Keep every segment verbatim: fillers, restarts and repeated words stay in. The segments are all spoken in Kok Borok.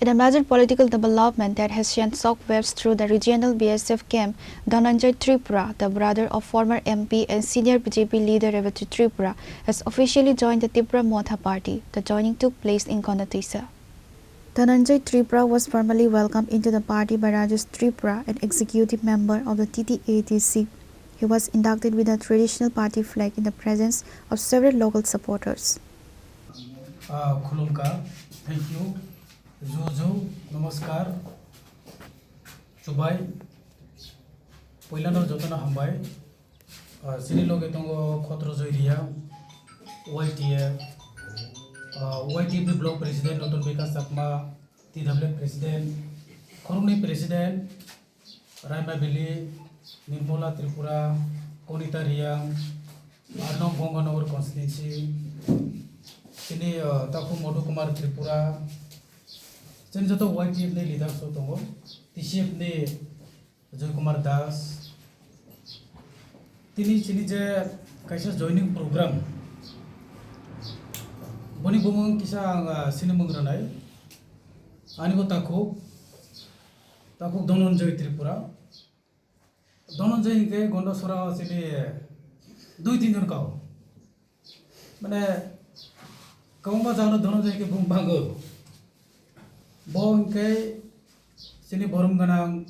In a major political development that has sent shockwaves through the regional B S F camp, Dhananjay Tripura, the brother of former M P and senior B J P leader Revathi Tripura, has officially joined the Tipra Motha party. The joining took place in Gandatoisa. Dhananjay Tripura was formally welcomed into the party by Rajesh Tripura, an executive member of the T T A D C. He was inducted with a traditional party flag in the presence of several local supporters. Ah, khulumkha, thank you. Ju ju, namaskar. Chubai. Poilano jotono hambai. Ah, chini loge tongo Khotrojoy Reang, Y T F, ah, Y T F ni block president Noton Bikash Chakma, T W F president, khoroknwi president, Raima Valley, Nirmala Tripura, Konita Reang, Arnam Ganganagar constituency, chini, ah, Takhuk Madhu Kumar Tripura, chini joto Y T F ni leaders rok tongo, T C F ni Joy Kumar Das. Tini chini je kaisa joining program, boni bumung kisa ang, ah, sinimung rwnai. Ani bo takhuk, takhuk Dhananjay Tripura. Dhananjay hinkhe Gondasora o chini dui tin jon kao. Mane, kwbangma jagano Dhananjay khe bung bango. Bo hinkhe chini borom gwnang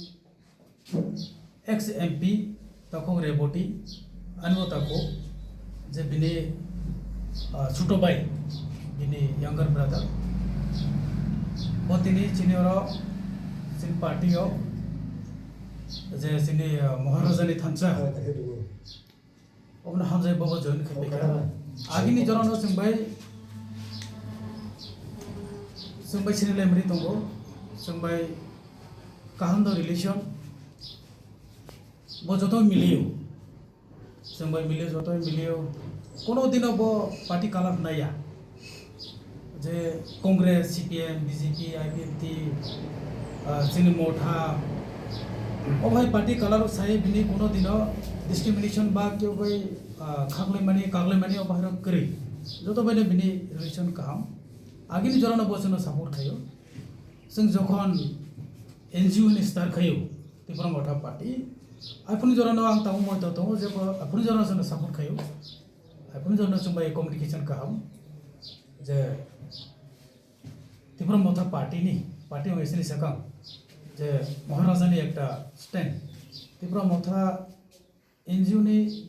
ex M P takhuk Reboti, ani bo takhuk je bini, ah, chuto bai, bini younger brother. Bo tini chini oro, chini party o, je chini, ah, Maharaja ni thansa. Obono hamjai bobo join khe paikha. Agini jorano chwng bai, chwng bai sinilai mani tongo, chwng bai kaham no relation. Bo joto miliyo. Chwng bai miliyo, joto miliyo. Kono dino bo party color naiya. Je Congress, C P M, B J P, I P F T, ah, chini Motha, o hai party color sai bini kono dino discrimination ba kebo bai, ah, khaklaimani, kaklaimani o bahai rok kwrwi. Joto bai no bini relation kaham. Agini jorano bo chwngno support khaio. Chwng jokhon N G O ni start khaio, Tipra Motha Party, aphuru jorano ang tabuk moito tongo je bo aphuru jorano chwngno support khaio. Aphuru jorano chwng bai communication kaham je Tipra Motha Party ni, party wng sini sakang je Maharaja ni ekta stand. Tipra Motha N G O ni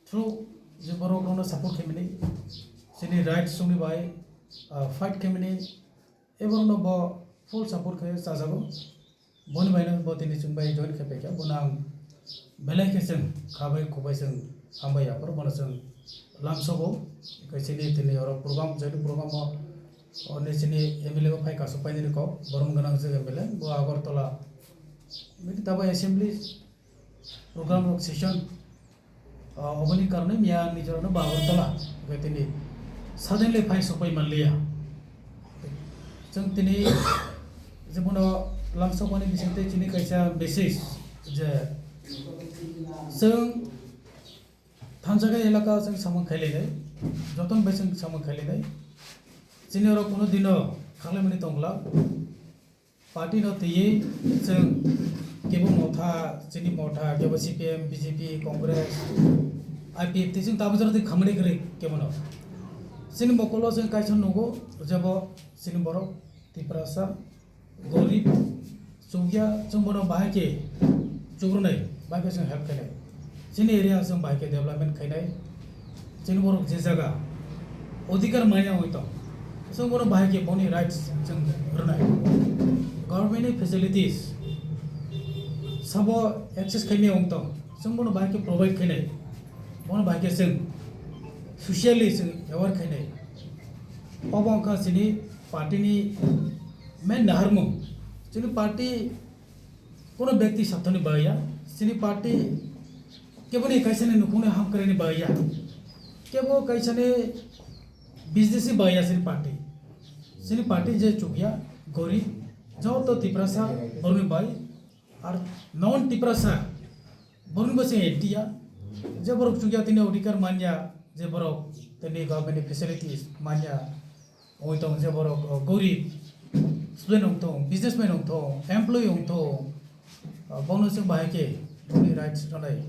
through je borok rokno support khaimani, chini rights songni bai, ah, fight khaimani, e borokno bo full support khai chajago. Boni baino bo tini chwng bai join khai paikha, bono ang belai khe chwng kha bai khuk bai chwng hambai yaphuru, bono chwng lamsogo. Kaisa ni tini oro program, join program o, oni chini M L A bo phai kasuk painani kok, borom gwnang je M L A, bo Agartala, bini tabuk assembly program rok session, ah, oboni karone miya ni jorano bo Agartala, hwnkhe tini suddenly phai sokpai manliya. Chwng tini je bono lamsokmani bisingtwi chini kaisa message je chwng thansa khe elaka chwng samung khailainai, jotono bai chwng samung khailainai. Chini oro kuno dino khaklaimani tongla. Party no twiwi chwng kebo Motha, chini Motha, kebo C P M, B J P, Congress, I P F T, chwng tabuk jora twi khamani kwrwi kebono. Chini mokolo chwng kaisa nugo, jebo chini borok Tiprasa, gorib, chukya, chwng bono bahai khe chukrunai, bahai khe chwng help khainai. Chini area chwng bahai khe development khainai. Chini borok je jaga odhikar manya wng tong, chwng bono bahai khe boni rights chwng rwnai. Government ni facilities sabo access khaimya wng tong, chwng bono bahai khe provide khainai. Bono bahai khe chwng socially chwng aware khainai. Obo wngkha chini party ni main naharmung. Chini party kono bekti sathani bagwi ya, chini party keboni kaisani nukhungni hamkraini bagwi ya, kebo kaisani business ni bagwi ya chini party. Chini party je chukya, gorib, joto Tiprasa borokni bai, ar non Tiprasa borokni bo chwng anti ya, je borok chukya tini odhikar manya, je borok tini government ni facilities manya, wngwi tong je borok, o, gorib, Student wng thung, businessman wng thung, employee wng thung, ah, bono chwng bahai khe boni rights rwnai,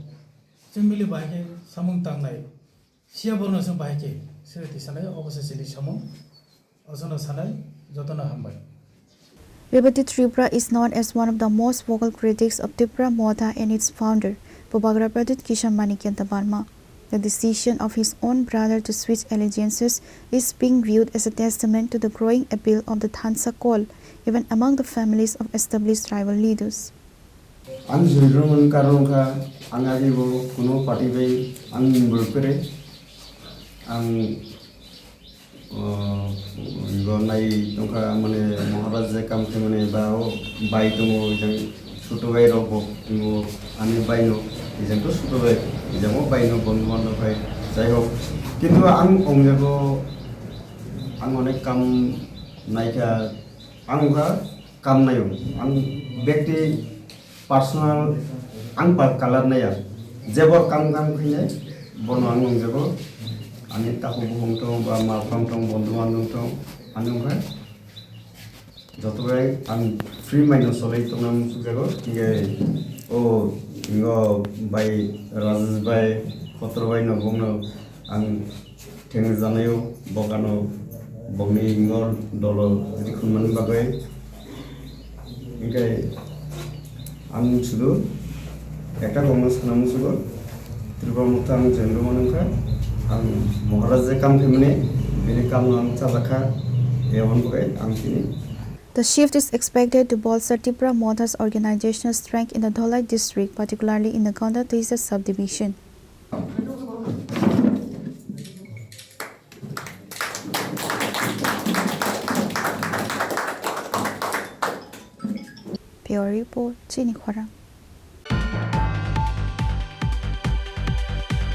chwng mili bahai khe samung tangnai, siya bono chwng bahai khe siri tisanai, obo se chini samung, ojono sanai, jotono hambai. Rebati Tripura is known as one of the most vocal critics of Tipra Motha and its founder, Bubagra Pradyut Kishan Manikya Debbarma. The decision of his own brother to switch allegiances is being viewed as a testament to the growing appeal of the Thansa call, even among the families of established tribal leaders. Ang jurumani karon wngkha, ang agi bo kuno party bai ang member kwrwi. Ang, o, bo nai tongkha, mane, Maharaj je kam khe, mane, ba o bai tongo, jang chutu bai rok bo tongo, ani bai no, jang to chutu bai, jang o bai no, bondhu bandhab bai, jai hok. Kintu ang ongjago, ang onek kam naikha, ang wngkha kam naio, ang bekti personal, ang pa color naiya, jebo kam kam khainai, bono ang nungjago, ani takhuk bukhuk tong ba ma phang tong, bondhu bandhab tong, ani wngkha joto bai ang free mind no solai tongna muchukjago, hinkhe o ingo bai Rajesh bai Khotro bai no bongno ang thengwi janaio, bokano bokni ingor dolo rikhumani bagwi. Hinkhe ang sudu ekta kokno sana musugo, Tripura Motha ang join rwmani wngkha, ang Maharaj je kam khaimani, bini kamno ang chajakha, eboni bagwi ang chini. The shift is expected to bolster Tipra Motha's organizational strength in the Dholai district, particularly in the Ganda Teisa subdivision. Bureau Report, Chini Khorang.